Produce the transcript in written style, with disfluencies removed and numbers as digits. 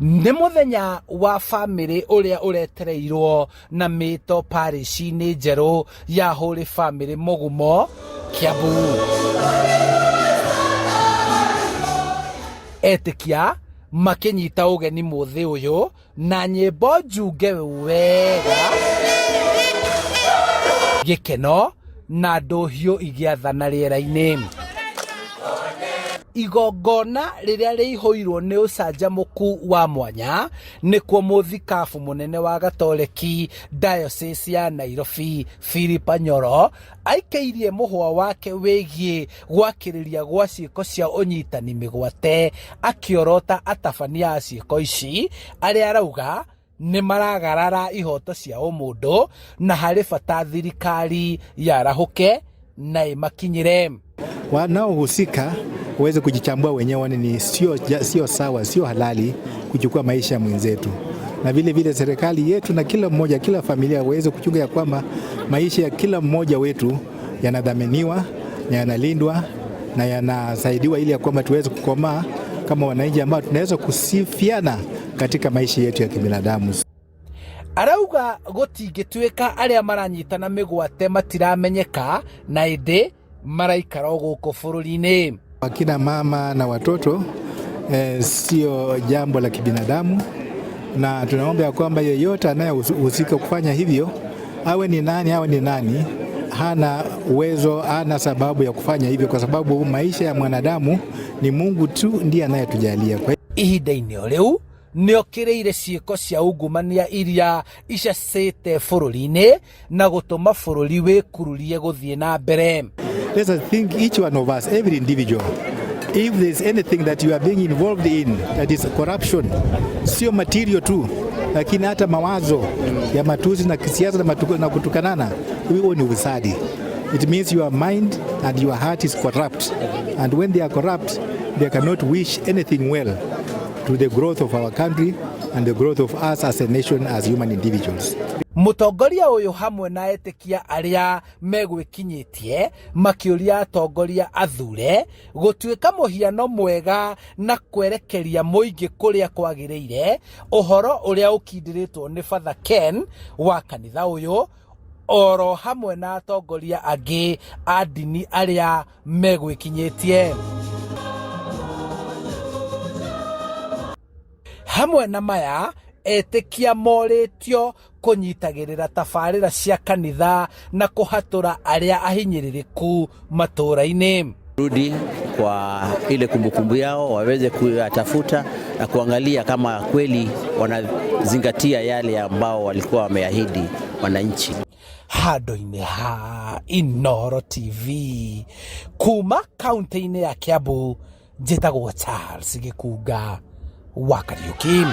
Nĩ mũthenya wa bamĩrĩ ũrĩa ũretereirwo na mĩto parish-inĩ njerũ ya Holy Family Mũgumo, Kiambu. Etĩkia makĩnyita ũgeni mũthĩ ũyũ na nyĩmbo njunge wega, gĩkeno na ndũhiũ igĩathana rĩera-inĩ. Igongona rĩrĩa rĩihũirwo nĩ ũcanjamũku wa mwanya nĩkuo mũthikabu mũnene wa Gatoreki Diocese ya Nairobi Philip Anyoro aikĩirie mũhwa wake wĩgiĩ gwakĩrĩria gwa ciĩko cia ũnyitani mĩgwate akĩorota atabania a ciĩko ici arĩa arauga nĩ maragarara ihoto cia ũmũndũ na harĩ bata thirikari yarahũke na ĩmakinyĩre. Wanaohusika waweze kujichambua wenyewe, ni sio sawa, sio halali kuchukua maisha ya mwenzetu, na vile vile serikali yetu na kila mmoja, kila familia waweze kuchunga ya kwamba maisha ya kila mmoja wetu yanadhaminiwa na yanalindwa na yanasaidiwa, ili ya kwamba tuweze kukomaa kama wananchi ambao tunaweza kusifiana katika maisha yetu ya kibinadamu. Arauga gũtingĩtuĩka arĩa maranyitana mĩgwate matiramenyeka na ĩndĩ maraikara o gũkũ bũrũri-inĩ. Akina mama na watoto sio jambo la kibinadamu, na tunaomba ya kwamba yeyote anayehusika kufanya hivyo, awe ni nani, awe ni nani, hana uwezo, hana sababu ya kufanya hivyo, kwa sababu maisha ya mwanadamu ni Mungu tu ndiye anayetujalia. Kwa Ihinda-inĩ o rĩu nĩokĩrĩire ciĩko cia ungumania iria icacĩte bũrũri-inĩ na gũtũma bũrũri wĩkururie gũthiĩ na mbere. Let us think, each one of us, every individual, if there's anything that you are being involved in that is corruption, sio material tu, lakini hata mawazo ya matusi na kisiasa na kutukanana, huo ni ufisadi. It means your mind and your heart is corrupt. And when they are corrupt, they cannot wish anything well to the growth of our country and the growth of us as a nation, as human individuals. Mũtongoria ũyũ hamwe na etĩkia arĩa megwĩkinyĩtie makĩũria atongoria athure gũtuĩka mũhiano mwega na kwerekeria mũingĩ kũrĩa kwagĩrĩire, ũhoro ũrĩa ũkindĩrĩtwo nĩ Father Ken wa kanitha ũyũ oro hamwe na atongoria angĩ a ndini arĩa megwĩkinyĩtie. Hamwe na maya, etĩkia morĩtio kũnyitagĩrĩra tabarĩra cia kanitha na kũhatũra arĩa ahinyĩrĩrĩku matũũra-inĩ. Rudi kwa ile kumbukumbu yao waweze kuyatafuta na kuangalia kama kweli wanazingatia yale ambao walikuwa wameahidi wananchi. Handũ-inĩ ha Inooro TV kuma kaunti-inĩ ya Kiambu, njĩtagwo Charles Gĩkunga wa Kariuki.